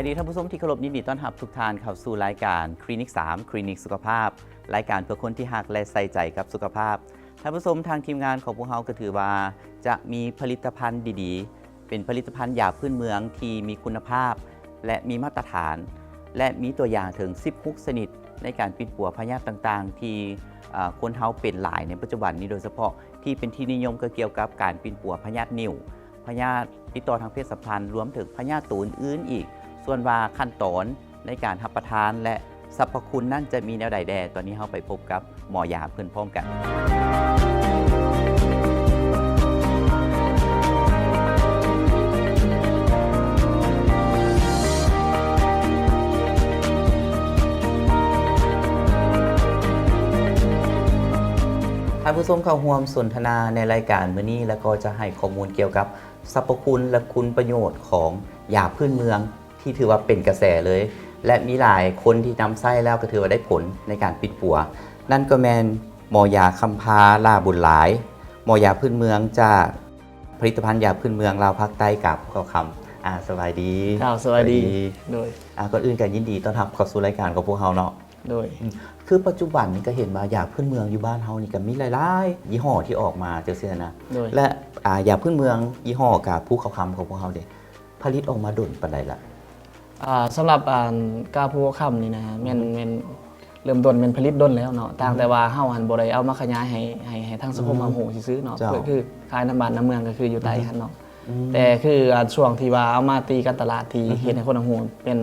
ດີ ທ່ານຜູ້ຊົມທີ່ເຄົາລົບ, ຍິນດີຕ້ອນຮັບທຸກທ່ານເຂົ້າສູ່ລາຍການຄລີນິກສາມ ຄລີນິກສຸຂະພາບ, ລາຍການເພື່ອຄົນທີ່ຮັກ ແລະ ໃສ່ໃຈກັບສຸຂະພາບ. ທ່ານຜູ້ຊົມ, ທາງທີມງານຂອງພວກເຮົາກໍຖືວ່າຈະມີຜະລິດຕະພັນດີໆ, ເປັນຜະລິດຕະພັນຢາພື້ນເມືອງທີ່ມີຄຸນນະພາບ ແລະ ມີມາດຕະຖານ ແລະ ມີຕົວຢ່າງເຖິງສິບຫົກຊະນິດ ໃນການປິ່ນປົວພະຍາດຕ່າງໆ ທີ່ ເອີ ຄົນເຮົາເປັນຫຼາຍໃນປັດຈຸບັນນີ້, ໂດຍສະເພາະທີ່ເປັນທີ່ນິຍົມກໍກ່ຽວກັບການປິ່ນປົວພະຍາດນິ້ວ, ພະຍາດຕິດຕໍ່ທາງເພດສຳພັນ, ລວມເຖິງພະຍາດໂຕອື່ນໆອີກ. ສ່ວນວ່າຂັ້ນຕອນໃນການຮັບປະທານ ແລະ ສັບພະຄຸນນັ້ນຈະມີແນວໃດແດ່, ຕອນນີ້ເຮົາໄປພົບກັບໝໍຢາເພິ່ນພ້ອມກັນ. ທ່ານຜູ້ຊົມເຂົ້າຮ່ວມສົນທະນາໃນລາຍການມື້ນີ້ ແລ້ວກໍຈະໃຫ້ຂໍ້ມູນກ່ຽວກັບສັບພະຄຸນ ແລະ ຄຸນປະໂຫຍດຂອງຢາພື້ນເມືອງ ທີ່ຖືວ່າເປັນກະແສເລີຍ ແລະ ມີຫຼາຍຄົນທີ່ນຳໃຊ້ແລ້ວກໍຖືວ່າໄດ້ຜົນໃນການປິ່ນປົວ. ນັ້ນກໍແມ່ນໝໍຢາຄຳພາ ຫຼ້າບຸນຫຼາຍ, ໝໍຢາພື້ນເມືອງຈາກຜະລິດຕະພັນຢາພື້ນເມືອງລາວພາກໃຕ້ ກາບພູເຂົາຄຳ. ອາ ສະບາຍດີ. ເຈົ້າ ສະບາຍດີ. ສະບາຍດີ. ໂດຍ. ອາ ກ່ອນອື່ນກໍຍິນດີຕ້ອນຮັບເຂົ້າສູ່ລາຍການຂອງພວກເຮົາເນາະ. ໂດຍ. ອືມ ຄືປັດຈຸບັນນີ້ກໍເຫັນວ່າຢາພື້ນເມືອງຢູ່ບ້ານເຮົານີ້ກໍມີຫຼາຍໆຍີ່ຫໍ້ທີ່ອອກມາຈັ່ງຊີ້ນະ. ໂດຍ. ແລະ ອາ ຢາພື້ນເມືອງຍີ່ຫໍ້ກາບພູເຂົາຄຳຂອງພວກເຮົາເດ ຜະລິດອອກມາດົນປານໃດລະ? ອ່າ ສຳລັບ ອັນ ກາບພູເຂົາຄຳນີ້ນະ ແມ່ນ ອືຮຶ ແມ່ນເລີ່ມຕົ້ນແມ່ນຜະລິດດົນແລ້ວເນາະ, ຕ່າງ ອືຮຶ ແຕ່ວ່າເຮົາຫັ້ນບໍ່ໄດ້ເອົາມາຂະຫຍາຍໃຫ້ ໃຫ້ ໃຫ້ທາງສັງຄົມ ອືມ ຮັບຮູ້ຊື່ໆເນາະ. ເຈົ້າ. ຄື ຄືຂາຍນຳບ້ານນຳເມືອງ ກໍຄືຢູ່ໃຕ້ ອືຮຶ ຫັ້ນເນາະ. ອືມ. ແຕ່ຄື ອັນ ຊ່ວງທີ່ວ່າເອົາມາຕີການຕະຫຼາດທີ່ ອືຮຶ ເຮັດໃຫ້ຄົນຮັບຮູ້ເປັນ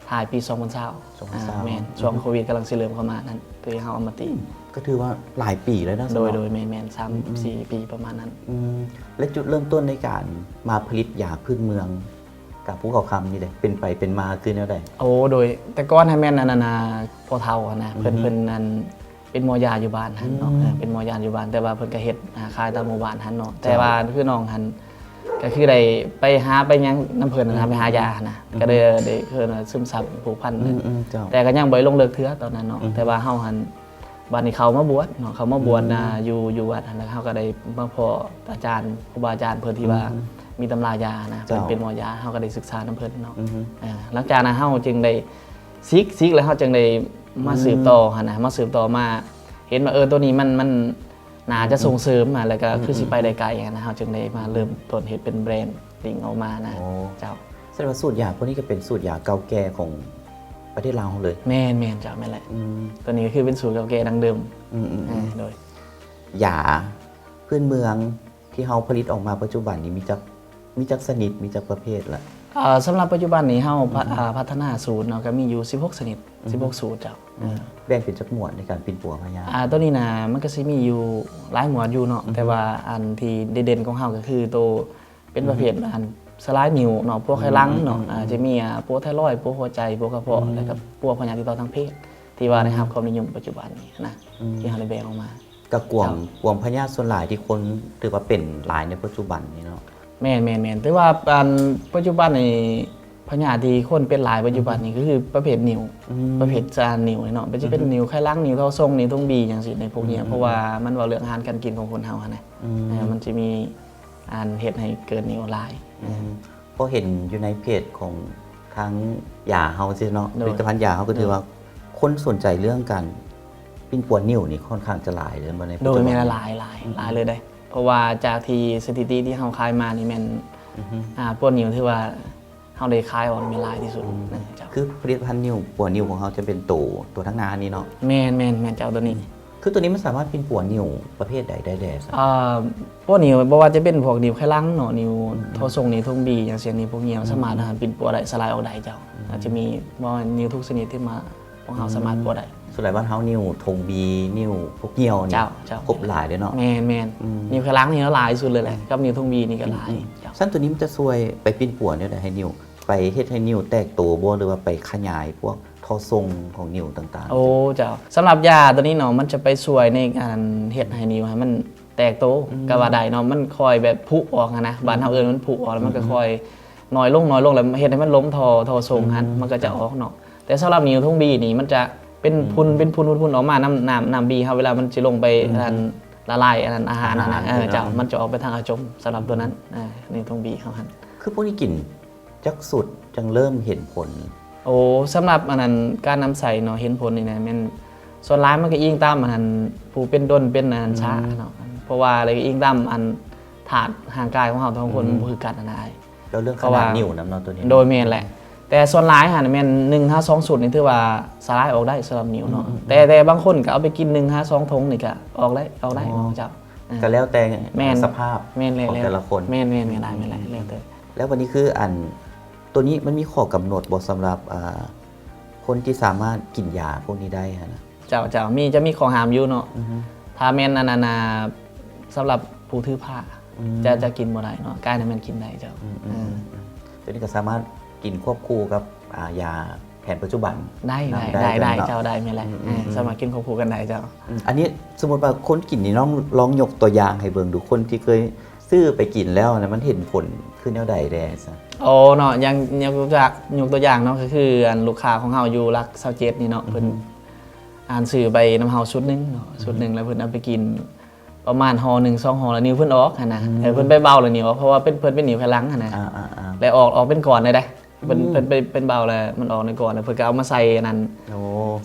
ທ້າຍປີສອງພັນຊາວ. ສອງພັນຊາວ. ອາ ແມ່ນ. ອືມ. ຊ່ວງໂຄວິດກຳລັງຊິເລີ່ມເຂົ້າມານັ້ນ ທີ່ເຮົາເອົາມາຕີ. ອືມ ກໍຖືວ່າຫຼາຍປີແລ້ວເນາະ. ໂດຍ ເນາະ. ໂດຍ ແມ່ນໆ ສາມ ອືມ ສີ່ປີປະມານນັ້ນ. ອືມ ແລະ ຈຸດເລີ່ມຕົ້ນໃນການມາຜະລິດຢາພື້ນເມືອງ ກາບພູເຂົາຄຳນີ້ເດ ເປັນໄປເປັນມາຄືແນວໃດ? ໂອ້ ໂດຍ ແຕ່ກ່ອນຫັ້ນແມ່ນ ອັນນັ້ນນະ ພໍ່ເຖົ້າຫັ້ນນະ ອືຮຶ ເພິ່ນ ເພິ່ນ ອັນ ເປັນໝໍຢາຢູ່ບ້ານຫັ້ນເນາະ. ອືມ. ເອີ ເປັນໝໍຢາຢູ່ບ້ານ ແຕ່ວ່າເພິ່ນກໍເຮັດ ອາ ຂາຍຕາມໝູ່ບ້ານຫັ້ນເນາະ. ເຈົ້າ. ແຕ່ວ່າຄືນ້ອງຫັ້ນ ກໍຄືໄດ້ໄປຫາໄປຫຍັງນຳເພິ່ນນະ ອືມ ໄປຫາຢາຫັ້ນນະ. ອືມ. ກໍເລີຍໄດ້ເອີ້ນວ່າຊຶມຊັບຜູກພັນ. ອືມໆ ເຈົ້າ. ແຕ່ກໍຍັງບໍ່ໄດ້ລົງເລິກເທື່ອຕອນນັ້ນເນາະ. ອືມ. ແຕ່ວ່າເຮົາຫັ້ນ ບັດນີ້ເຂົ້າມາບວດເນາະ ເຂົ້າມາບວດ ອືມ ນະ ຢູ່ ຢູ່ວັດຫັ້ນ ແລ້ວເຮົາກໍໄດ້ມາພໍ້ອາຈານ ຄູບາອາຈານເພິ່ນທີ່ວ່າ ອືມ ມີຕຳລາຢານະ ເຈົ້າ ເພິ່ນເປັນໝໍຢາ ເຮົາກໍໄດ້ສຶກສານຳເພິ່ນເນາະ. ອືມ ເອີ ຫຼັງຈາກນັ້ນເຮົາຈຶ່ງໄດ້ສິກ ສິກແລ້ວເຮົາຈຶ່ງໄດ້ມາ ອືມ ສືບຕໍ່ຫັ້ນນະ ມາສືບຕໍ່ມາເຫັນວ່າ ເອີ ໂຕນີ້ມັນ ມັນໜ້າຈະ ອືມ ສົ່ງເສີມ ແລ້ວກໍ ອືມ ຄືຊິໄປໄດ້ໄກຫັ້ນນະ ເຮົາຈຶ່ງໄດ້ມາ ອືມ ເລີ່ມຕົ້ນເຮັດເປັນແບຣນ ລິງອອກມານະ. ໂອ້ ເຈົ້າ. ສະແດງວ່າສູດຢາພວກນີ້ກໍເປັນສູດຢາເກົ່າແກ່ຂອງປະເທດລາວເຮົາເລີຍ. ແມ່ນໆ ເຈົ້າ ແມ່ນແຫຼະ. ອືມ ຕົວນີ້ກໍຄືເປັນສູດເກົ່າແກ່ດັ້ງເດີມ. ອືມໆໆ ເອີ ໂດຍ. ຢາພື້ນເມືອງທີ່ເຮົາຜະລິດອອກມາປັດຈຸບັນນີ້ມີຈັກ ມີຈັກຊະນິດ ມີຈັກປະເພດລະ? ເອີ ສຳລັບປັດຈຸບັນນີ້ເຮົາ ອືມ ພັດ ອືມ ອາ ພັດທະນາສູດເນາະ ກໍມີຢູ່ສິບຫົກຊະນິດ ອືມ ສິບຫົກສູດເຈົ້າ. ອືມ ເອີ ແບ່ງເປັນຈັກໝວດໃນການປິ່ນປົວພະຍາດ? ອາ ຕົວນີ້ນະ ມັນກໍຊິມີຢູ່ຫຼາຍໝວດຢູ່ເນາະ ອືມ ແຕ່ວ່າອັນທີ່ເດັ່ນໆຂອງເຮົາກໍຄືໂຕ ເປັນປະເພດ ອືມ ອັນສະລາຍນິ້ວເນາະ ປົວໄຂ່ຫຼັງເນາະ ອືມ ອາ ອືມ ຈະມີ ອາ ປົວໄທຣອຍ ປົວຫົວໃຈ ປົວກະເພາະ ອືມ ແລ້ວກໍປົວພະຍາດຕິດຕໍ່ທາງເພດ ທີ່ວ່າ ອືມ ໄດ້ຮັບຄວາມນິຍົມປັດຈຸບັນນີ້ນະ ອືມ ທີ່ເຮົາໄດ້ແບ່ງອອກມາ. ກະກວມ ເຈົ້າ ກວມພະຍາດສ່ວນຫຼາຍທີ່ຄົນຖືວ່າເປັນຫຼາຍໃນປັດຈຸບັນນີ້ເນາະ. ແມ່ນໆໆ ແຕ່ວ່າ ອັນ ປັດຈຸບັນນີ້ພະຍາດທີ່ຄົນເປັນຫຼາຍປັດຈຸບັນນີ້ ອືມ ກໍຄືປະເພດນິ້ວ ອືມ ປະເພດຊານນິ້ວເນາະ ມັນຈະເປັນ ອືມ ນິ້ວໄຂ່ຫຼັງ ນິ້ວທໍ່ຊົງ ນິ້ວທຸງບີ ຈັ່ງຊີ້ ໃນພວກນີ້ ອືມ ເພາະວ່າມັນເວົ້າເລື່ອງອາຫານການກິນຂອງຄົນເຮົາຫັ້ນນະ ອືມ ເອີ ມັນຈະມີ ອັນເຮັດໃຫ້ເກີດນິ້ວຫຼາຍ. ອືມ ພໍເຫັນຢູ່ໃນເພຈຂອງທາງຢາເຮົາຊີ້ເນາະ ໂດຍ ຜະລິດຕະພັນຢາເຮົາກໍຖືວ່າ ໂດຍ ຄົນສົນໃຈເລື່ອງການປິ່ນປົວນິ້ວນີ້ຄ່ອນຂ້າງຈະຫຼາຍເລີຍບໍ່ ໃນປັດຈຸບັນ? ໂດຍ ແມ່ນຫຼາຍ ຫຼາຍ ອືມ ຫຼາຍເລີຍເດ້ ເພາະວ່າຈາກທີ່ສະຖິຕິທີ່ເຮົາຂາຍມານີ້ແມ່ນ ອືຮຶ ອາ ປົວນິ້ວຖືວ່າເຮົາໄດ້ຂາຍອອກແມ່ນຫຼາຍທີ່ສຸດ. ອືມ ນະ ເຈົ້າ. ຄືຜະລິດຕະພັນນິ້ວ ປົວນິ້ວຂອງເຮົາຈະເປັນໂຕ ໂຕທາງໜ້ານີ້ເນາະ? ແມ່ນໆໆ ເຈົ້າ ໂຕນີ້. ອືມ ຄືໂຕນີ້ມັນສາມາດປິ່ນປົວນິ້ວປະເພດໃດໄດ້ແດ່ຊະ? ເອີ ປົວນິ້ວບໍ່ວ່າຈະເປັນພວກນິ້ວໄຂ່ຫຼັງເນາະ ນິ້ວ ອືມ ທໍ່ຊົງ ນິ້ວທຸງບີ ຢ່າງເຊັ່ນ ນິ້ວພວກນີ້ ອືມ ສາມາດ ອາ ປິ່ນປົວໄດ້ ສະລາຍອອກໄດ້ເຈົ້າ. ອືມ ອາດຈະມີ ບໍ່ແມ່ນນິ້ວທຸກຊະນິດທີ່ມາ ພວກເຮົາ ອືມ ສາມາດປົວໄດ້. ສ່ວນຫຼາຍບ້ານເຮົານິ້ວທຸງບີ ນິ້ວພວກຍ່ຽວນີ້ ເຈົ້າ ເຈົ້າ ພົບຫຼາຍເດ້ເນາະ? ແມ່ນໆ ອືມ ນິ້ວໄຂ່ຫຼັງນີ້ຫຼາຍສຸດເລີຍແຫຼະ ອືມ ກັບນິ້ວທຸງບີນີ້ກໍຫຼາຍ. ອືມໆ ເຈົ້າ. ຊັ້ນໂຕນີ້ມັນຈະຊ່ວຍໄປປິ່ນປົວແນວໃດໃຫ້ນິ້ວ? ໄປເຮັດໃຫ້ນິ້ວແຕກໂຕບໍ່ ຫຼືວ່າໄປຂະຫຍາຍພວກ ທໍ່ຊົງຂອງນິ້ວຕ່າງໆ? ໂອ້ ເຈົ້າ ສຳລັບຢາໂຕນີ້ເນາະ ມັນຈະໄປຊ່ວຍໃນການເຮັດໃຫ້ນິ້ວໃຫ້ມັນແຕກໂຕ ອືມ ກໍວ່າໄດ້ເນາະ ມັນຄ່ອຍແບບຜຸອອກຫັ້ນນະ ອືມ ບ້ານເຮົາເອີ້ນມັນຜຸອອກ ແລ້ວມັນກໍ ອືມ ຄ່ອຍນ້ອຍລົງ ນ້ອຍລົງ ແລ້ວເຮັດໃຫ້ມັນລົມທໍ່ ທໍ່ຊົງຫັ້ນ ອືມ ມັນກໍຈະອອກເນາະ. ແຕ່ສຳລັບນິ້ວທຸງບີນີ້ ມັນຈະເປັນ ອືມ ຝຸ່ນ ເປັນຝຸ່ນໆ ອອກມາ ນ້ຳ ນ້ຳ ນ້ຳບີເຮົາ ເວລາມັນຊິລົງໄປ ອືມ ອັນລະລາຍ ອັນນັ້ນ ອາຫານ ອາຫານ ຫັ້ນນະ ເອີ ເຈົ້າ ເນາະ ມັນຈະອອກໄປທາງອາຈົມ ສຳລັບໂຕນັ້ນ ອືມ ເອີ ນິ້ວທຸງບີເຮົາຫັ້ນ. ຄືພວກນີ້ກິນ ຈັກຊຸດຈັ່ງເລີ່ມເຫັນຜົນ? ໂອ້ ສຳລັບອັນນັ້ນ ການນຳໃຊ້ເນາະ ເຫັນຜົນນີ້ນະ ແມ່ນສ່ວນຫຼາຍມັນກໍອີງຕາມອັນນັ້ນ ຜູ້ເປັນດົນເປັນອັນນັ້ນຊາເນາະ ເພາະວ່າແລ້ວກໍອີງຕາມອັນທາດຮ່າງກາຍຂອງເຮົາ ແຕ່ລະຄົນມັນບໍ່ຄືກັນຫັ້ນນະອ້າຍ. ແລ້ວເລື່ອງຂະໜາດນິ້ວນຳເນາະ ໂຕນີ້ ໂດຍ ແມ່ນແຫຼະ. ແຕ່ສ່ວນຫຼາຍຫັ້ນແມ່ນໜຶ່ງຫາສອງຊຸດນີ້ ຖືວ່າສະຫຼາຍອອກໄດ້ສຳລັບນິ້ວເນາະ ແຕ່ ແຕ່ບາງຄົນກໍເອົາໄປກິນໜຶ່ງຫາສອງຖົງນີ້ກໍອອກໄດ້ ອອກໄດ້ເນາະເຈົ້າ. ກໍແລ້ວແຕ່ ແມ່ນ ສະພາບ ແມ່ນແຫຼະ ຂອງແຕ່ລະຄົນ. ແມ່ນໆໆ ແມ່ນແຫຼະ ແລ້ວແຕ່. ແລ້ວບັດນີ້ຄືອັນ ໂຕນີ້ມັນມີຂໍ້ກຳນົດບໍ່ ສຳລັບ ອ່າ ຄົນທີ່ສາມາດກິນຢາພວກນີ້ໄດ້ຫັ້ນນະ? ເຈົ້າ ເຈົ້າ ມີ ຈະມີຂໍ້ຫ້າມຢູ່ເນາະ. ຖ້າແມ່ນອັນນັ້ນນະ ສຳລັບຜູ້ຖືພາ ຈະ ຈະກິນບໍ່ໄດ້ເນາະ ກາຍນັ້ນແມ່ນກິນໄດ້ເຈົ້າ. ໂຕນີ້ກໍສາມາດກິນຄວບຄູ່ກັບ ອ່າ ຢາແຜນປັດຈຸບັນ ໄດ້ ນຳ ໄດ້ ໄດ້ ໄດ້ ໄດ້ ເຈົ້າ ໄດ້ ແມ່ນແຫຼະ ສາມາດກິນຄວບຄູ່ກັນໄດ້ເຈົ້າ. ອັນນີ້ສົມມຸດວ່າຄົນກິນນີ້ ລອງ ລອງຍົກຕົວຢ່າງໃຫ້ເບິ່ງດູ ຄົນທີ່ເຄີຍຊື້ໄປກິນແລ້ວນະ ມັນເຫັນຜົນຄືແນວໃດແດ່ຊະ? ໂອ້ ເນາະ ຢ່າງ ຍົກຕົວຢ່າງ ຍົກຕົວຢ່າງເນາະ ກໍຄືອັນລູກຄ້າຂອງເຮົາຢູ່ຫຼັກຊາວເຈັດນີ້ເນາະ ເພິ່ນ ອັນຊື້ໄປນຳເຮົາຊຸດໜຶ່ງເນາະ ຊຸດໜຶ່ງ ແລ້ວເພິ່ນເອົາໄປກິນປະມານຫໍ່ໜຶ່ງສອງຫໍ່ ແລ້ວນິ້ວເພິ່ນອອກຫັ້ນນະ. ເອີ ເພິ່ນໄປເບົາແລ້ວນິ້ວອອກ ເພາະວ່າເພິ່ນ ເພິ່ນເປັນນິ້ວໄຂຫຼັງຫັ້ນນະ ແລ້ວອອກ ອອກເປັນກ້ອນເລີຍເດ້. ເພິ່ນ ເພິ່ນໄປເປັນເບົາແລ້ວມັນອອກໃນກ້ອນ ແລ້ວເພິ່ນກໍເອົາມາໃສ່ອັນນັ້ນ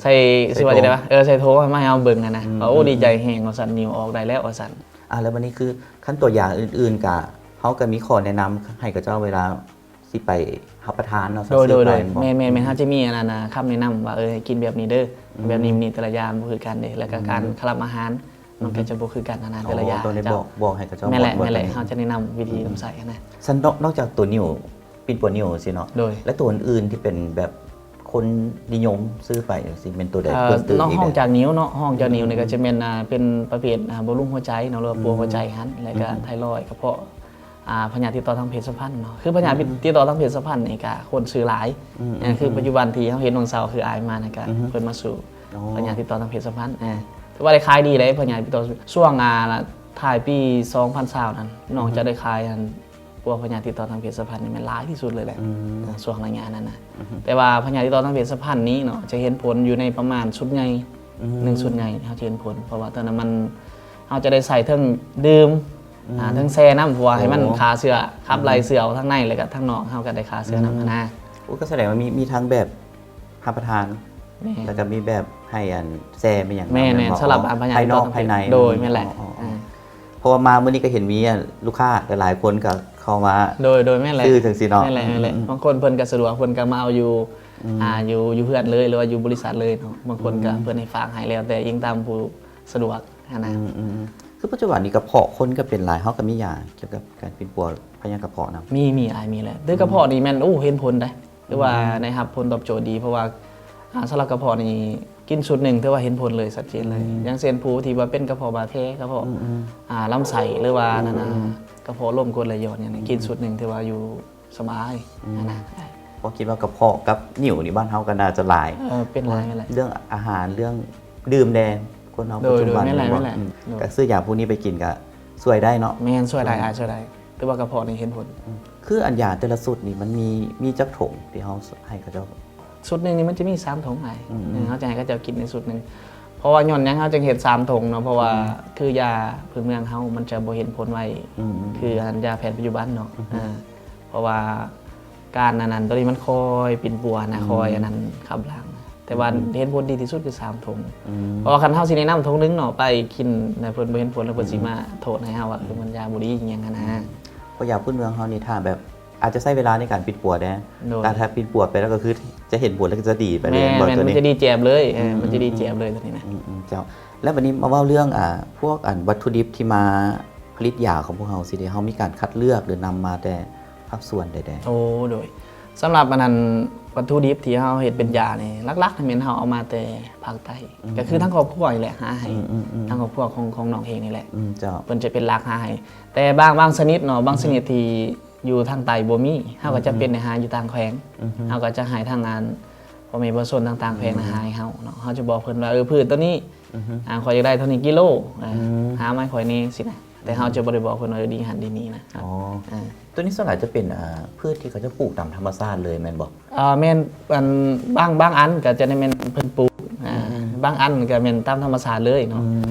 ໃສ່ ຊິວ່າຈັ່ງໃດວະ ເອີ ໃສ່ຖົງມາໃຫ້ເຮົາເບິ່ງຫັ້ນນະ ວ່າ ໂອ້ ດີໃຈແຮງວ່າຊັ້ນ ນິ້ວອອກໄດ້ແລ້ວວ່າຊັ້ນ. ອ່າ ແລ້ວບັດນີ້ຄືຂັ້ນຕົວຢາອື່ນໆ ກະ ເຮົາກໍມີຂໍ້ແນະນຳໃຫ້ເຂົາເຈົ້າເວລາຊິໄປຮັບປະທານເນາະ. ໂດຍ ໂດຍ ໂດຍ ແມ່ນໆໆ ເຮົາຈະມີອັນນັ້ນນະ ຄຳແນະນຳວ່າ ເອີ ໃຫ້ກິນແບບນີ້ເດີ ແບບນີ້ ນີ້ແຕ່ລະຢ່າງບໍ່ຄືກັນເດ້ ແລ້ວກໍການຄະລຳອາຫານ ມັນກໍຈະບໍ່ຄືກັນຫັ້ນນະ ແຕ່ລະຢ່າງ. ໂຕນີ້ ເຈົ້າ ບອກ ບອກໃຫ້ເຂົາເຈົ້າ ແມ່ນແຫຼະ ແມ່ນແຫຼະ ເຮົາຈະແນະນຳວິທີນຳໃຊ້ຫັ້ນນະ. ຊັ້ນນອກ ນອກຈາກໂຕນິ້ວ ປິ່ນປົວນິ້ວຊີ້ເນາະ ໂດຍ ແລະໂຕອື່ນໆທີ່ເປັນແບບຄົນນິຍົມຊື້ໄປຈັ່ງຊີ້ ແມ່ນໂຕໃດເພີ່ມຕື່ມອີກ? ນອກຈາກນິ້ວເນາະ ຮອງຈາກນິ້ວນີ້ກໍຈະແມ່ນ ອ່າ ເປັນປະເພດ ອ່າ ບົວລຸງຫົວໃຈເນາະ ຫຼືວ່າປົວຫົວໃຈຫັ້ນ ແລ້ວກໍໄທຣອຍ ກະເພາະ ອ່າ ພະຍາດຕິດຕໍ່ທາງເພດສຳພັນເນາະ ຄືພະຍາດຕິດຕໍ່ທາງເພດສຳພັນນີ້ກະຄົນຊື້ຫຼາຍ ອ່າ ຄືປັດຈຸບັນທີ່ເຮົາເຫັນຫວ່າງເຊົາ ຄືອ້າຍມານະກະ ເພິ່ນມາສູ້ພະຍາດຕິດຕໍ່ທາງເພດສຳພັນ ອ່າ ຖືວ່າໄດ້ຂາຍດີເດ້ ພະຍາດຕິດຕໍ່ ຊ່ວງ ອ່າ ທ້າຍປີສອງພັນຊາວນັ້ນ ນ້ອງຈະໄດ້ຂາຍອັນ ພວກພະຍາດຕິດຕໍ່ທາງເພດສຳພັນນີ້ແມ່ນຫຼາຍທີ່ສຸດເລີຍແຫຼະ ເອີ ຊ່ວງໄລຍະນັ້ນນະ ແຕ່ວ່າພະຍາດຕິດຕໍ່ທາງເພດສຳພັນນີ້ເນາະ ຈະເຫັນຜົນຢູ່ໃນປະມານຊຸດໃຫຍ່ ໜຶ່ງຊຸດໃຫຍ່ເຮົາຈະເຫັນຜົນ ເພາະວ່າຕອນນັ້ນມັນ ເຮົາຈະໄດ້ໃສ່ເຖິງດື່ມ ອ່າ ເຖິງແຊ່ນ້ຳ ເພາະວ່າໃຫ້ມັນຂ້າເຊື້ອ ຂັບໄລ່ເຊື້ອອອກທາງໃນ ແລ້ວກໍທາງນອກເຮົາກໍໄດ້ຂ້າເຊື້ອນຳຫັ້ນນະ. ໂອ້ ກໍສະແດງວ່າມີ ມີທັງແບບ ຮັບປະທານ ແລ້ວກໍມີແບບໃຫ້ອັນແຊ່ມີຫຍັງ ແມ່ນໆ ສຳລັບອັນພະຍາດຕິດຕໍ່ທາງເພດ ໂດຍ ແມ່ນແຫຼະ ເພາະວ່າມາມື້ນີ້ກໍເຫັນມີອັນລູກຄ້າຫຼາຍໆຄົນກໍເຂົ້າມາ ໂດຍ ໂດຍ ແມ່ນແຫຼະ ຊື້ຈັ່ງຊີ້ເນາະ ແມ່ນແຫຼະ ແມ່ນແຫຼະ ບາງຄົນເພິ່ນກໍສະດວກ ເພິ່ນກໍມາເອົາຢູ່ ອ່າ ຢູ່ ຢູ່ເຮືອນເລີຍ ຫຼືວ່າຢູ່ບໍລິສັດເລີຍເນາະ ບາງຄົນກໍເພິ່ນໃຫ້ຝາກໃຫ້ ແລ້ວແຕ່ອີງຕາມຜູ້ສະດວກຫັ້ນນະ. ຄືປັດຈຸບັນນີ້ກະເພາະຄົນກໍເປັນຫຼາຍ ເຮົາກໍມີຢາກ່ຽວກັບການປິ່ນປົວພະຍາດກະເພາະນຳ ມີ ມີ ອ້າຍ ມີແຫຼະ ແຕ່ກະເພາະນີ້ແມ່ນ ໂອ້ ເຫັນຜົນໄດ໋ ຖືວ່າໄດ້ຮັບຜົນຕອບໂຈດດີ ເພາະວ່າ ອ່າ ສຳລັບກະເພາະນີ້ ກິນຊຸດໜຶ່ງຖືວ່າເຫັນຜົນເລີຍ ຊັດເຈນເລີຍ ຢ່າງເຊັ່ນຜູ້ທີ່ວ່າເປັນກະເພາະບາດແຜ ກະເພາະ ອ່າ ລຳໄສ້ ຫຼືວ່ານັ້ນນະ ກະເພາະລົມ ກົດໄຫຼຍ້ອນຫຍັງນີ້ ກິນຊຸດໜຶ່ງຖືວ່າຢູ່ສະບາຍຫັ້ນນະ. ເພາະຄິດວ່າກະເພາະກັບນິ້ວນີ້ ບ້ານເຮົາກໍໜ້າຈະຫຼາຍ ເອີ ເປັນຫຼາຍແຫຼະ ເລື່ອງອາຫານ ເລື່ອງດື່ມແດ່ ຄົນເຮົາປັດຈຸບັນ ແມ່ນແຫຼະ ແມ່ນແຫຼະ ກໍຊື້ຢາພວກນີ້ໄປກິນກໍຊ່ວຍໄດ້ເນາະ ແມ່ນ ຊ່ວຍໄດ້ ອ່າ ຊ່ວຍໄດ້ ຖືວ່າກະເພາະນີ້ເຫັນຜົນ. ຄືອັນຢາແຕ່ລະຊຸດນີ້ມັນມີ ມີຈັກຖົງທີ່ເຮົາໃຫ້ເຂົາເຈົ້າ? ຊຸດໜຶ່ງນີ້ມັນຈະມີສາມຖົງອ້າຍ ເຮົາຈະໃຫ້ເຂົາເຈົ້າກິນໃນຊຸດໜຶ່ງ ເພາະວ່າຍ້ອນຫຍັງເຮົາຈຶ່ງເຮັດສາມຖົງເນາະ ເພາະວ່າຄືຢາພື້ນເມືອງເຮົາມັນຈະບໍ່ເຫັນຜົນໄວ ຄືອັນຢາແຜນປັດຈຸບັນເນາະ ເພາະວ່າການອັນນັ້ນ ໂຕນີ້ມັນຄ່ອຍປິ່ນປົວນະ ຄ່ອຍອັນນັ້ນຂັບຫຼັງ ແຕ່ວ່າເຫັນຜົນດີທີ່ສຸດຄືສາມຖົງ ເພາະວ່າຄັນເຮົາຊິແນະນຳຖົງໜຶ່ງເນາະ ໄປກິນແລ້ວເພິ່ນບໍ່ເຫັນຜົນ ແລ້ວເພິ່ນຊິມາໂທດໃຫ້ເຮົາວ່າ ເອີ ມັນຢາບໍ່ດີອີ່ຫຍັງຫັ້ນນະ. ເພາະຢາພື້ນເມືອງເຮົານີ້ ຖ້າແບບ ອາດຈະໃຊ້ເວລາໃນການປິ່ນປົວແດ່ ແຕ່ຖ້າປິ່ນປົວໄປແລ້ວກໍຄືຈະເຫັນຜົນ ແລ້ວກໍຈະດີໄປເລີຍ ແມ່ນ ມັນຈະດີແຈ່ມເລີຍ ເອີ ມັນຈະດີແຈ່ມເລີຍໂຕນີ້ນະ. ເຈົ້າ ແລ້ວບັດນີ້ມາເວົ້າເລື່ອງ ອ່າ ພວກອັນວັດຖຸດິບທີ່ມາຜະລິດຢາຂອງພວກເຮົາຊີ້ເດ ເຮົາມີການຄັດເລືອກ ຫຼືນຳມາແຕ່ພາກສ່ວນໃດແດ່? ໂອ້ ໂດຍ ສຳລັບອັນນັ້ນ ວັດຖຸດິບທີ່ເຮົາເຮັດເປັນຢານີ້ ຫຼັກໆແມ່ນເຮົາເອົາມາແຕ່ພາກໃຕ້ ກໍຄືທາງຄອບຄົວນີ້ແຫຼະຫາໃຫ້ ທາງຄອບຄົວຂອງ ຂອງນ້ອງເອງນີ້ແຫຼະ ເພິ່ນຈະເປັນຫຼັກຫາໃຫ້ ແຕ່ບາງ ບາງຊະນິດເນາະ ບາງຊະນິດທີ່ ຢູ່ທາງໃຕ້ບໍ່ມີ ເຮົາກໍຈຳເປັນໄດ້ຫາຢູ່ຕ່າງແຂວງ ເຮົາກໍຈະໃຫ້ທາງອັນພໍ່ແມ່ປະຊາຊົນທາງຕ່າງແຂວງນະຫາໃຫ້ເຮົາເນາະ ເຮົາຈະບອກເພິ່ນວ່າ ເອີ ພືດໂຕນີ້ ອ່າ ຂ້ອຍຢາກໄດ້ເທົ່ານີ້ກິໂລ ອ່າ ຫາມາໃຫ້ຂ້ອຍແດ່ຊີ້ນະ ແຕ່ເຮົາຈະບໍ່ໄດ້ບອກເພິ່ນວ່າ ເອີ ດີຫັ້ນດີນີ້ນະ. ອໍ ໂຕນີ້ສ່ວນຫຼາຍຈະເປັນ ອ່າ ພືດທີ່ເຂົາຈະປູກຕາມທຳມະຊາດເລີຍແມ່ນບໍ່? ອ່າ ແມ່ນ ອັນ ບາງ ບາງອັນກໍຈະໄດ້ແມ່ນເພິ່ນປູກ ອ່າ ບາງອັນກໍແມ່ນຕາມທຳມະຊາດເລີຍເນາະ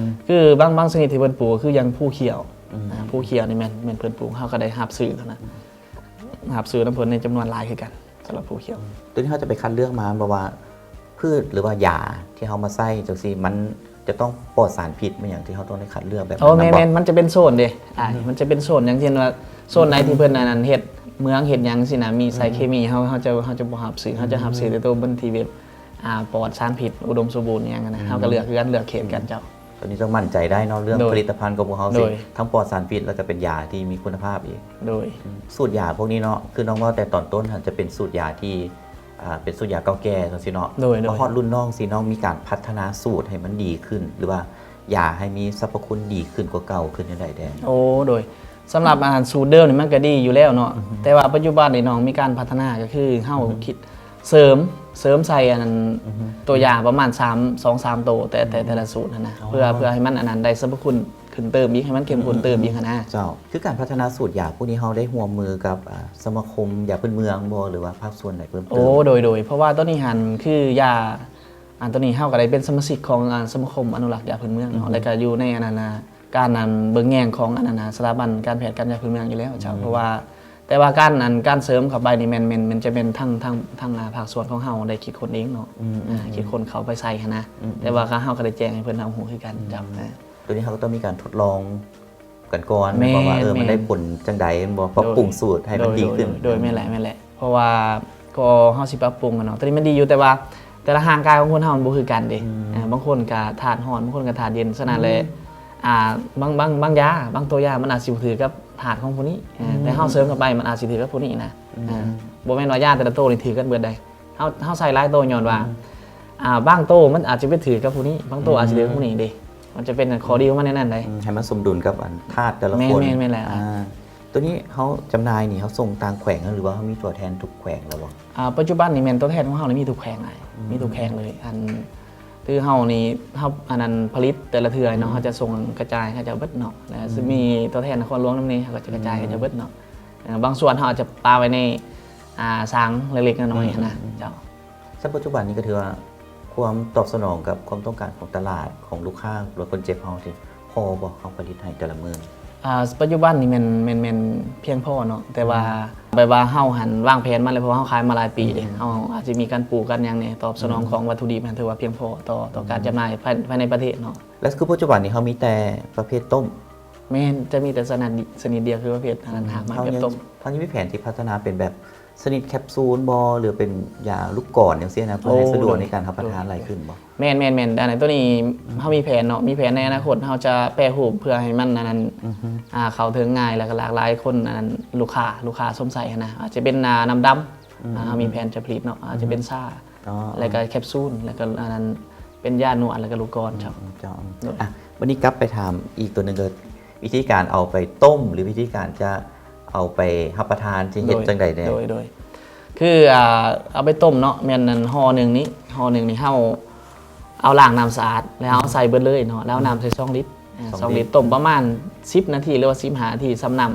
ຄືບາງ ບາງຊະນິດທີ່ເພິ່ນປູກ ຄືຢ່າງພູຂຽວ ອ່າ ພູຂຽວນີ້ແມ່ນ ແມ່ນເພິ່ນປູກ ເຮົາກໍໄດ້ຮັບຊື້ເທົ່ານັ້ນ. ຮັບຊື້ນຳເພິ່ນໃນຈຳນວນຫຼາຍຄືກັນ ສຳລັບພູຂຽວ. ໂຕນີ້ເຮົາຈະໄປຄັດເລືອກມາ ແບບວ່າພືດ ຫຼືວ່າຢາທີ່ເຮົາມາໃຊ້ຈັ່ງຊີ້ ມັນຈະຕ້ອງປອດສານພິດ ແມ່ນຫຍັງທີ່ເຮົາຕ້ອງໄດ້ຄັດເລືອກແບບ ໂອ້ ແມ່ນໆ ມັນຈະເປັນໂຊນເດ້ ອືມ ມັນຈະເປັນໂຊນ ຢ່າງເຊັ່ນວ່າ ໂຊນໃດທີ່ເພິ່ນອັນນັ້ນເຮັດເມືອງເຮັດຫຍັງຊີ້ນະ ມີສານເຄມີ ເຮົາ ເຮົາຈະ ເຮົາຈະບໍ່ຮັບຊື້ ເຮົາຈະຮັບຊື້ແຕ່ໂຕມັນທີ່ແບບ ອ່າ ປອດສານພິດ ອຸດົມສົມບູນຫຍັງຫັ້ນນະ ເຮົາກໍເລືອກຄືກັນ ເລືອກເຂດກັນເຈົ້າ. ໂຕນີ້ຕ້ອງໝັ້ນໃຈໄດ້ເນາະ ເລື່ອງ ໂດຍ ຜະລິດຕະພັນຂອງພວກເຮົາ ໂດຍ ຊິທັງປອດສານພິດ ແລ້ວກໍເປັນຢາທີ່ມີຄຸນນະພາບອີກ. ໂດຍ ອືມ ສູດຢາພວກນີ້ເນາະ ຄືນ້ອງເວົ້າແຕ່ຕອນຕົ້ນຫັ້ນ ຈະເປັນສູດຢາທີ່ ອ່າ ເປັນສູດຢາເກົ່າແກ່ຈັ່ງຊີ້ເນາະ. ໂດຍ ໂດຍ ມາຮອດລຸ້ນນ້ອງຊີ້ ນ້ອງມີການພັດທະນາສູດໃຫ້ມັນດີຂຶ້ນ ຫຼືວ່າຢາໃຫ້ມີສັບພະຄຸນດີຂຶ້ນກວ່າເກົ່າ ຄືແນວໃດແດ່? ໂອ້ ໂດຍ ສຳລັບ ອ່າ ສູດເດີມນີ້ມັນກໍດີຢູ່ແລ້ວເນາະ ອືຮຶ ແຕ່ວ່າປັດຈຸບັນນີ້ນ້ອງມີການພັດທະນາ ກໍຄືເຮົາ ອືຮຶ ຄິດເສີມ ເສີມໃສ່ອັນນັ້ນ ອືຮຶ ຕົວຢາປະມານສາມ ສອງສາມໂຕ ແຕ່ ອືມ ແຕ່ ແຕ່ລະສູດຫັ້ນນະ ອໍ ເພື່ອ ເພື່ອໃຫ້ມັນອັນນັ້ນໄດ້ສັບພະຄຸນຂຶ້ນເຕີມອີກ ໃຫ້ມັນເຂັ້ມຂຸ້ນເຕີມອີກຫັ້ນນະ. ເຈົ້າ ຄືການພັດທະນາສູດຢາພວກນີ້ ເຮົາໄດ້ຮ່ວມມືກັບ ອ່າ ສະມາຄົມຢາພື້ນເມືອງບໍ່ ຫຼືວ່າພາກສ່ວນໃດເພີ່ມເຕີມ? ໂອ້ ໂດຍ ໂດຍ ເພາະວ່າຕອນນີ້ຫັ້ນຄືຢາ ອັນ ຕອນນີ້ເຮົາກໍໄດ້ເປັນສະມາຊິກຂອງ ອ່າ ສະມາຄົມອະນຸລັກຢາພື້ນເມືອງເນາະ ອືຮຶ ແລ້ວກໍຢູ່ໃນອັນນັ້ນນະ ການອັນເບິ່ງແຍງຂອງອັນນັ້ນນະ ສະຖາບັນການແພດການຢາພື້ນເມືອງຢູ່ແລ້ວເຈົ້າ. ອືມ ເພາະວ່າ ແຕ່ວ່າການອັນ ການເສີມເຂົ້າໄປນີ້ແມ່ນ ແມ່ນ ແມ່ນຈະແມ່ນທາງ ທາງ ທາງ ອ່າ ພາກສ່ວນຂອງເຮົາໄດ້ຄິດຄົ້ນເອງເນາະ. ອືມໆໆ ອ່າ ຄິດຄົ້ນເຂົ້າໄປໃສ່ຫັ້ນນະ. ອືມໆ ແຕ່ວ່າກໍ ເຮົາກໍໄດ້ແຈ້ງໃຫ້ເພິ່ນຮັບຮູ້ຄືກັນ ອືມ ເຈົ້າ. ອ່າ ໂຕນີ້ເຮົາກໍຕ້ອງມີການທົດລອງກັນກ່ອນ ແມ່ນ ແມ່ນວ່າ ເອີ ແມ່ນ ມັນໄດ້ຜົນຈັ່ງໃດ ແມ່ນບໍ່? ໂດຍ ປັບປຸງສູດໃຫ້ມັນດີຂຶ້ນ. ໂດຍ ໂດຍ ໂດຍ ອືມ ແມ່ນແຫຼະ ແມ່ນແຫຼະ. ເພາະວ່າກໍເຮົາຊິປັບປຸງກັນເນາະ ໂຕນີ້ມັນດີຢູ່ ແຕ່ວ່າແຕ່ລະຮ່າງກາຍຂອງຄົນເຮົາມັນບໍ່ຄືກັນເດ້. ອືມ ເອີ ບາງຄົນກໍທາດຮ້ອນ ບາງຄົນກໍທາດເຢັນ ສະນັ້ນແຫຼະ ອືມ ອ່າ ບາງ ບາງ ບາງຢາ ບາງຕົວຢາມັນອາດຊິບໍ່ຖືກກັບທາດຂອງຜູ້ນີ້ ອືມ ແຕ່ເຮົາເສີມເຂົ້າໄປມັນອາດຊິຖືກກັບຜູ້ນີ້ນະ. ອືມ ເອີ ບໍ່ແມ່ນວ່າຢາແຕ່ລະໂຕນີ້ຖືກກັນເບິດໃດ. ເຮົາ ເຮົາໃສ່ຫຼາຍໂຕຍ້ອນວ່າ ອືມ ອ່າ ບາງໂຕມັນອາດຈະໄປຖືກກັບຜູ້ນີ້ ບາງໂຕ ອືມ ອາດຊິຖືກກັບຜູ້ນີ້ເດ້. ມັນຈະເປັນຂໍ້ດີຂອງມັນໃນນັ້ນໃດ. ອືມ ໃຫ້ມັນສົມດຸນກັບອັນທາດແຕ່ລະຄົນ. ແມ່ນໆໆ ອ່າ ໂຕນີ້ເຮົາຈຳໜ່າຍນີ້ ເຮົາສົ່ງຕ່າງແຂວງ ຫຼືວ່າເຮົາມີຕົວແທນທຸກແຂວງແລ້ວບໍ່? ອ່າ ປັດຈຸບັນນີ້ແມ່ນຕົວແທນຂອງເຮົານີ້ມີທຸກແຂວງອ້າຍ. ອືມ ມີທຸກແຂວງເລີຍ. ອັນ ຄືເຮົານີ້ ເຮົາ ອັນນັ້ນ ຜະລິດແຕ່ລະເທື່ອເນາະ ອືມ ເຮົາຈະສົ່ງກະຈາຍໃຫ້ເຂົາເຈົ້າເບິດເນາະ ແລ້ວ ອືມ ຊິມີຕົວແທນນະຄອນຫຼວງນຳນີ້ ເຮົາກໍຈະກະຈາຍໃຫ້ເຂົາເຈົ້າເບິດເນາະ. ອືມ ອືມ ບາງສ່ວນເຮົາອາດຈະປະໄວ້ໃນ ອ່າ ສາງເລັກໆນ້ອຍໆຫັ້ນນະ. ອືມໆໆ ເຈົ້າ. ເຊິ່ງປັດຈຸບັນນີ້ກໍຖືວ່າຄວາມຕອບສະໜອງກັບຄວາມຕ້ອງການຂອງຕະຫຼາດ ຂອງລູກຄ້າ ຫຼືວ່າຄົນເຈັບເຮົາທີ່ພໍບໍ່ ເຮົາຜະລິດໃຫ້ແຕ່ລະມື້? ອ່າ ປັດຈຸບັນນີ້ແມ່ນ ແມ່ນ ແມ່ນພຽງພໍເນາະ ແຕ່ວ່າ ອືມ ແບບວ່າເຮົາຫັ້ນວາງແຜນມາແລ້ວ ເພາະວ່າເຮົາຂາຍມາຫຼາຍປີເດ້. ອືມ ເຮົາອາດຈະມີການປູກ ການຫຍັງແດ່ ຕອບສະໜອງ ອືມ ຂອງວັດຖຸດິບຫັ້ນ ຖືວ່າພຽງພໍຕໍ່ ຕໍ່ການ ອືມ ຈຳໜ່າຍພາຍ ພາຍໃນປະເທດເນາະ. ແລ້ວຄືປັດຈຸບັນນີ້ເຮົາມີແຕ່ປະເພດຕົ້ມ? ແມ່ນ ຈະມີແຕ່ຊະນິດ ຊະນິດດຽວ ຄືປະເພດອັນນັ້ນ ອືມ ຮາກໝາກແບບຕົ້ມ. ເຮົາຍັງ ເຮົາຍັງມີແຜນທີ່ພັດທະນາເປັນແບບ ຊະນິດແຄບຊູນບໍ່ ຫຼືເປັນຢາລູກກອນຈັ່ງຊີ້ນະ ເພື່ອໃຫ້ສະດວກໃນການຮັບປະທານຫຼາຍຂຶ້ນບໍ່? ໂດຍ ໂດຍ ແມ່ນໆໆ ອັນນັ້ນ ໂຕນີ້ ອືມ ເຮົາມີແຜນເນາະ ມີແຜນໃນອະນາຄົດ ເຮົາຈະແປຮູບເພື່ອໃຫ້ມັນອັນນັ້ນ ອືຮຶ ອ່າ ເຂົ້າເຖິງງ່າຍ ແລ້ວກໍຫຼາກຫຼາຍຄົນ ອັນນັ້ນ ລູກຄ້າ ລູກຄ້າຊົມໃຊ້ຫັ້ນນະ ອາດຈະເປັນ ອ່າ ນ້ຳດຳ ອືມ ອ່າ ເຮົາມີແຜນຈະຜະລິດເນາະ ອືມ ອາດຈະເປັນຊາ ອໍ ແລ້ວກໍແຄບຊູນ ແລ້ວກໍອັນນັ້ນ ເປັນຢານົວ ແລ້ວກໍລູກກອນ ອືມ ເຈົ້າ. ອືມ ເຈົ້າ ໂດຍ ອ່ະ ບັດນີ້ກັບໄປຖາມອີກຕົວໜຶ່ງ ກໍວິທີການເອົາໄປຕົ້ມ ຫຼືວິທີການຈະ ເອົາໄປຮັບປະທານ ຊິເຮັດ ໂດຍ ຈັ່ງໃດແດ່? ໂດຍ ໂດຍ ຄື ອ່າ ເອົາໄປຕົ້ມເນາະ ແມ່ນອັນຫໍ່ໜຶ່ງນີ້ ຫໍ່ໜຶ່ງນີ້ ເຮົາເອົາລ້າງນ້ຳສະອາດ ແລ້ວເຮົາ ອືມ ໃສ່ເບິດເລີຍເນາະ ແລ້ວເອົານ້ຳໃສ່ສອງລິດ ອືມ ເອີ ສອງລິດ ສອງລິດ ຕົ້ມປະມານສິບນາທີ ຫຼືວ່າສິບຫ້ານາທີ ສ່ຳນ້ຳ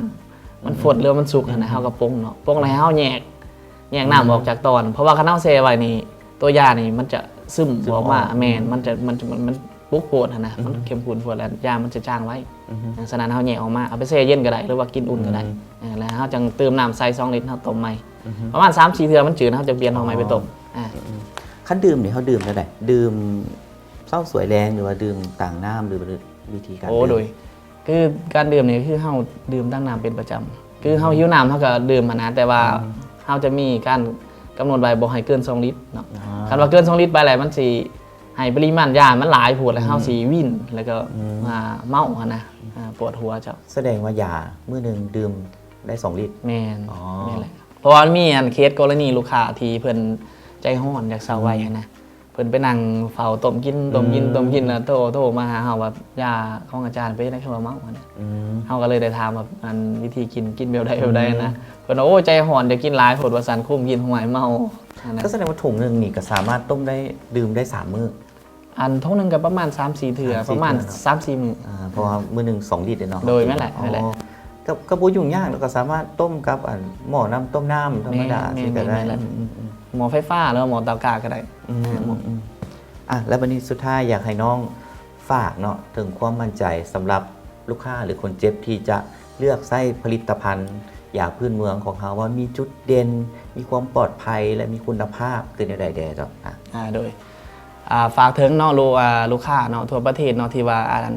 ມັນ ອືມ ຟົດ ຫຼືວ່າມັນສຸກຫັ້ນນະ ອືມ ເຮົາກໍປົງເນາະ ປົງແລ້ວໃຫ້ເຮົາແຍກ ແຍກນ້ຳ ອືມ ອອກຈາກຕອນ ເພາະວ່າຄັນເຮົາແຊ່ໄວ້ນີ້ ຕົວຢານີ້ມັນຈະຊຶມ ຊຶມອອກມາ ອອກ ແມ່ນ ອືມ ມັນຈະ ມັນ ມັນປຸກໂພດຫັ້ນນະ ອືມ ມັນເຂັ້ມຂຸ້ນໂພດ ແລ້ວຢາມັນຈະຈາງໄວ ອືມ ສະນັ້ນເຮົາແຍກອອກມາ ເອົາໄປແຊ່ເຢັນກໍໄດ້ ຫຼືວ່າກິນອຸ່ນກໍໄດ້ ອືມ ເອີ ແລ້ວເຮົາຈັ່ງເຕີມນ້ຳໃສ່ສອງລິດ ເຮົາຕົ້ມໃໝ່ ອືມ ປະມານສາມສີ່ເທື່ອມັນຈືດ ເຮົາຈະປ່ຽນເອົາໃໝ່ໄປຕົ້ມ ອໍ ອ່າ ອືມ ຄັນດື່ມນີ້ ເຮົາດື່ມແນວໃດ? ດື່ມເຊົ້າສວຍແລງ ຫຼືວ່າດື່ມຕາງນ້ຳ ຫຼືວ່າວິທີການ ໂອ້ ດື່ມ? ໂດຍ ຄືການດື່ມນີ້ ຄືເຮົາດື່ມຕາງນ້ຳເປັນປະຈຳ ຄືເຮົາ ອືມ ຫິວນ້ຳເຮົາກໍດື່ມຫັ້ນນະ ແຕ່ວ່າ ອືມ ເຮົາຈະມີການກຳນົດໄວ້ບໍ່ໃຫ້ເກີນສອງລິດເນາະ ອໍ ຄັນວ່າເກີນສອງລິດໄປແລ້ວ ມັນຊິໃຫ້ປະລິມານຢາມັນຫຼາຍໂພດ ແລ້ວເຮົາ ອືມ ຊິວິນ ແລ້ວກໍ ອືມ ອ່າ ເມົາຫັ້ນນະ ອືມ ອ່າ ປວດຫົວເຈົ້າ. ສະແດງວ່າຢາມື້ໜຶ່ງດື່ມໄດ້ສອງລິດ? ແມ່ນ ອໍ ແມ່ນແຫຼະ ເພາະວ່າມັນມີອັນເຄສກໍລະນີລູກຄ້າທີ່ເພິ່ນໃຈຮ້ອນ ຢາກເຊົາໄວ ອືມ ຫັ້ນນະ ເພິ່ນໄປນັ່ງເຝົ້າຕົ້ມກິນ ຕົ້ມກິນ ອືມ ຕົ້ມກິນ ແລ້ວໂທ ໂທມາຫາເຮົາວ່າ ຢາຂອງອາຈານເປັນຈັ່ງໃດ ຄືວ່າເມົາຫັ້ນນະ ອືມ ເຮົາກໍເລີຍໄດ້ຖາມວ່າ ອັນ ວິທີກິນ ກິນແບບໃດ ອືມ ແບບໃດນະ ເພິ່ນວ່າ ໂອ້ຍ ໃຈຮ້ອນ ຢ່າກິນຫຼາຍໂພດວ່າຊັ້ນ ຄຸມກິນ ຫ້ວຍ ເມົາຫັ້ນນະ. ກໍສະແດງວ່າຖົງໜຶ່ງນີ້ກໍສາມາດຕົ້ມໄດ້ ດື່ມໄດ້ສາມມື້? ອັນຖົງໜຶ່ງກໍປະມານສາມສີ່ເທື່ອ ປະມານສາມສີ່ມື້ ອ່າ ເພາະວ່າມື້ໜຶ່ງສອງລິດເດ້ເນາະ ໂດຍ ແມ່ນແຫຼະ ອໍ ແມ່ນແຫຼະ ກໍ ກໍບໍ່ຫຍຸ້ງຍາກ ແລ້ວກໍສາມາດຕົ້ມກັບ ອັນ ໝໍ້ນ້ຳຕົ້ມນ້ຳທຳມະດາ ແມ່ນ ຊິກໍໄດ້ ແມ່ນ ອືມໆໆ ໝໍ້ໄຟຟ້າ ຫຼືວ່າໝໍ້ເຕົາກາກໍໄດ້ ອືມ ອ່າ ອືມ ອືມ ອ່ະ ແລ້ວບັດນີ້ສຸດທ້າຍຢາກໃຫ້ນ້ອງຝາກເນາະ ເຖິງຄວາມໝັ້ນໃຈສຳລັບລູກຄ້າ ຫຼື ຄົນເຈັບທີ່ຈະເລືອກໃຊ້ຜະລິດຕະພັນ ຢາພື້ນເມືອງຂອງເຮົາວ່າມີຈຸດເດັ່ນ, ມີຄວາມປອດໄພ ແລະ ມີຄຸນນະພາບຄືແນວໃດແດ່ເຈົ້າ? ອ່າ ອ່າ ໂດຍ ອ່າ ຝາກເຖິງເນາະ ລູກ ອ່າ ລູກຄ້າເນາະ ທົ່ວປະເທດເນາະ ທີ່ວ່າ ອັນ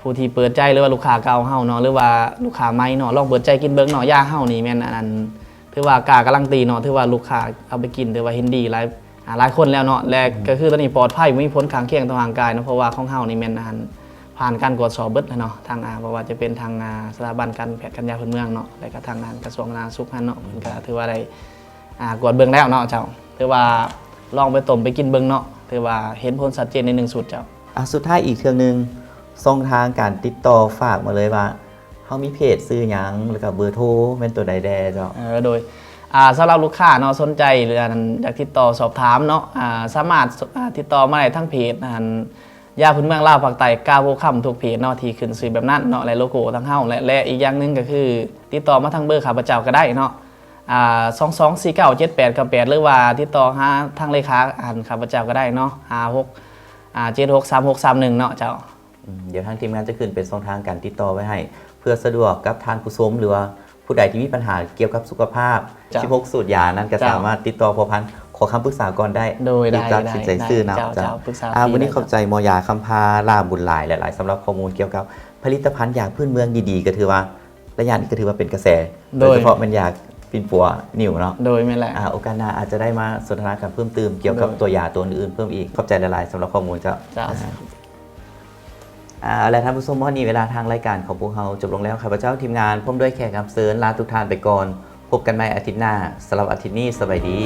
ຜູ້ທີ່ເປີດໃຈ ຫຼືວ່າລູກຄ້າເກົ່າເຮົາເນາະ ຫຼືວ່າລູກຄ້າໃໝ່ເນາະ ລອງເປີດໃຈກິນເບິ່ງເນາະ. ຢາເຮົານີ້ແມ່ນ ອັນ ຖືວ່າກ້າກາລັນຕີເນາະ ຖືວ່າລູກຄ້າເອົາໄປກິນ ຖືວ່າເຫັນດີຫຼາຍ ອ່າ ຫຼາຍຄົນແລ້ວເນາະ ແລະ ອືມ ກໍຄືຕອນນີ້ປອດໄພ ບໍ່ມີຜົນຂ້າງຄຽງຕໍ່ຮ່າງກາຍເນາະ ເພາະວ່າຂອງເຮົານີ້ແມ່ນ ອັນ ຜ່ານການກວດສອບເບິດແລ້ວເນາະ ທາງ ອ່າ ບໍ່ວ່າຈະເປັນທາງ ອ່າ ສະຖາບັນການແພດ ການຢາພື້ນເມືອງເນາະ ແລະ ກໍທາງດ້ານກະຊວງສາທາລະນະສຸກຫັ້ນເນາະ ເພິ່ນກໍຖືວ່າໄດ້ ອ່າ ກວດເບິ່ງແລ້ວເນາະເຈົ້າ. ຖືວ່າລອງໄປຕົ້ມໄປກິນເບິ່ງເນາະ ຖືວ່າເຫັນຜົນຊັດເຈນໃນໜຶ່ງຊຸດເຈົ້າ. ອ່າ ສຸດທ້າຍອີກເທື່ອໜຶ່ງ ຊ່ອງທາງການຕິດຕໍ່ ຝາກມາເລີຍວ່າ ເຮົາມີເພຈຊື່ຫຍັງ ແລ້ວກໍເບີໂທແມ່ນຕົວໃດແດ່ເຈົ້າ? ເອີ ໂດຍ ອ່າ ສຳລັບລູກຄ້າເນາະ ສົນໃຈ ຫຼື ອັນ ຢາກຕິດຕໍ່ສອບຖາມເນາະ ອ່າ ສາມາດ ອ່າ ຕິດຕໍ່ມາໄດ້ທາງເພຈ ອັນ ຢາພື້ນເມືອງລາວພາກໃຕ້ ກາໂພຄຳ ທຸກເພຈເນາະ ທີ່ຂຶ້ນຊື່ແບບນັ້ນເນາະ ແລະ ໂລໂກ້ທາງເຮົາ ແລະ ແລະ ອີກຢ່າງໜຶ່ງກໍຄື ຕິດຕໍ່ມາທາງເບີຂ້າພະເຈົ້າກໍໄດ້ເນາະ ອ່າ ສອງສອງສີ່ເກົ້າເຈັດແປດເກົ້າແປດ ຫຼືວ່າຕິດຕໍ່ຫາທາງເລຂາ ອັນ ຂ້າພະເຈົ້າກໍໄດ້ເນາະ ຫ້າຫົກ ອ່າ ເຈັດຫົກສາມຫົກສາມໜຶ່ງເນາະເຈົ້າ. ອືມ ດຽວທາງທີມງານຈະຂຶ້ນເປັນຊ່ອງທາງການຕິດຕໍ່ໄວ້ໃຫ້ ເພື່ອສະດວກກັບທ່ານຜູ້ຊົມ ຫຼືວ່າຜູ້ໃດທີ່ມີບັນຫາກ່ຽວກັບສຸຂະພາບ ເຈົ້າ ສິບຫົກສູດຢານັ້ນ ກໍ ເຈົ້າ ສາມາດຕິດຕໍ່ພົວພັນ ຂໍຄຳປຶກສາກ່ອນໄດ້ ໂດຍ ໄດ້ ທີ່ຕັດສິນໃຈ ໄດ້ ຊື້ນຳ ເຈົ້າ ເຈົ້າ ເຈົ້າ ປຶກສາ ອ່າ ຟຣີ ມື້ນີ້ ເນາະ ຂອບໃຈໝໍຢາຄຳພາ ຫຼ້າບຸນຫຼາຍ ຫຼາຍໆ ສຳລັບຂໍ້ມູນກ່ຽວກັບຜະລິດຕະພັນຢາພື້ນເມືອງດີໆ ກໍຖືວ່າໄລຍະນີ້ກໍຖືວ່າເປັນກະແສ ໂດຍ ໂດຍສະເພາະແມ່ນຢາປິ່ນປົວນິ້ວເນາະ ໂດຍ ແມ່ນແຫຼະ ອ່າ ໂອກາດໜ້າອາດຈະໄດ້ມາສົນທະນາກັນເພີ່ມຕື່ມກ່ຽວກັບ ໂດຍ ຕົວຢາຕົວອື່ນໆເພີ່ມອີກ. ຂອບໃຈຫຼາຍໆ ສຳລັບຂໍ້ມູນເຈົ້າ ເຈົ້າ ອ່າ ອ່າ ແລະ ທ່ານຜູ້ຊົມ ຮອດນີ້ເວລາທາງລາຍການຂອງພວກເຮົາຈົບລົງແລ້ວ. ຂ້າພະເຈົ້າທີມງານ ພ້ອມດ້ວຍແຂກຮັບເຊີນ ລາທຸກທ່ານໄປກ່ອນ. ພົບກັນໃໝ່ອາທິດໜ້າ. ສຳລັບອາທິດນີ້ ສະບາຍດີ.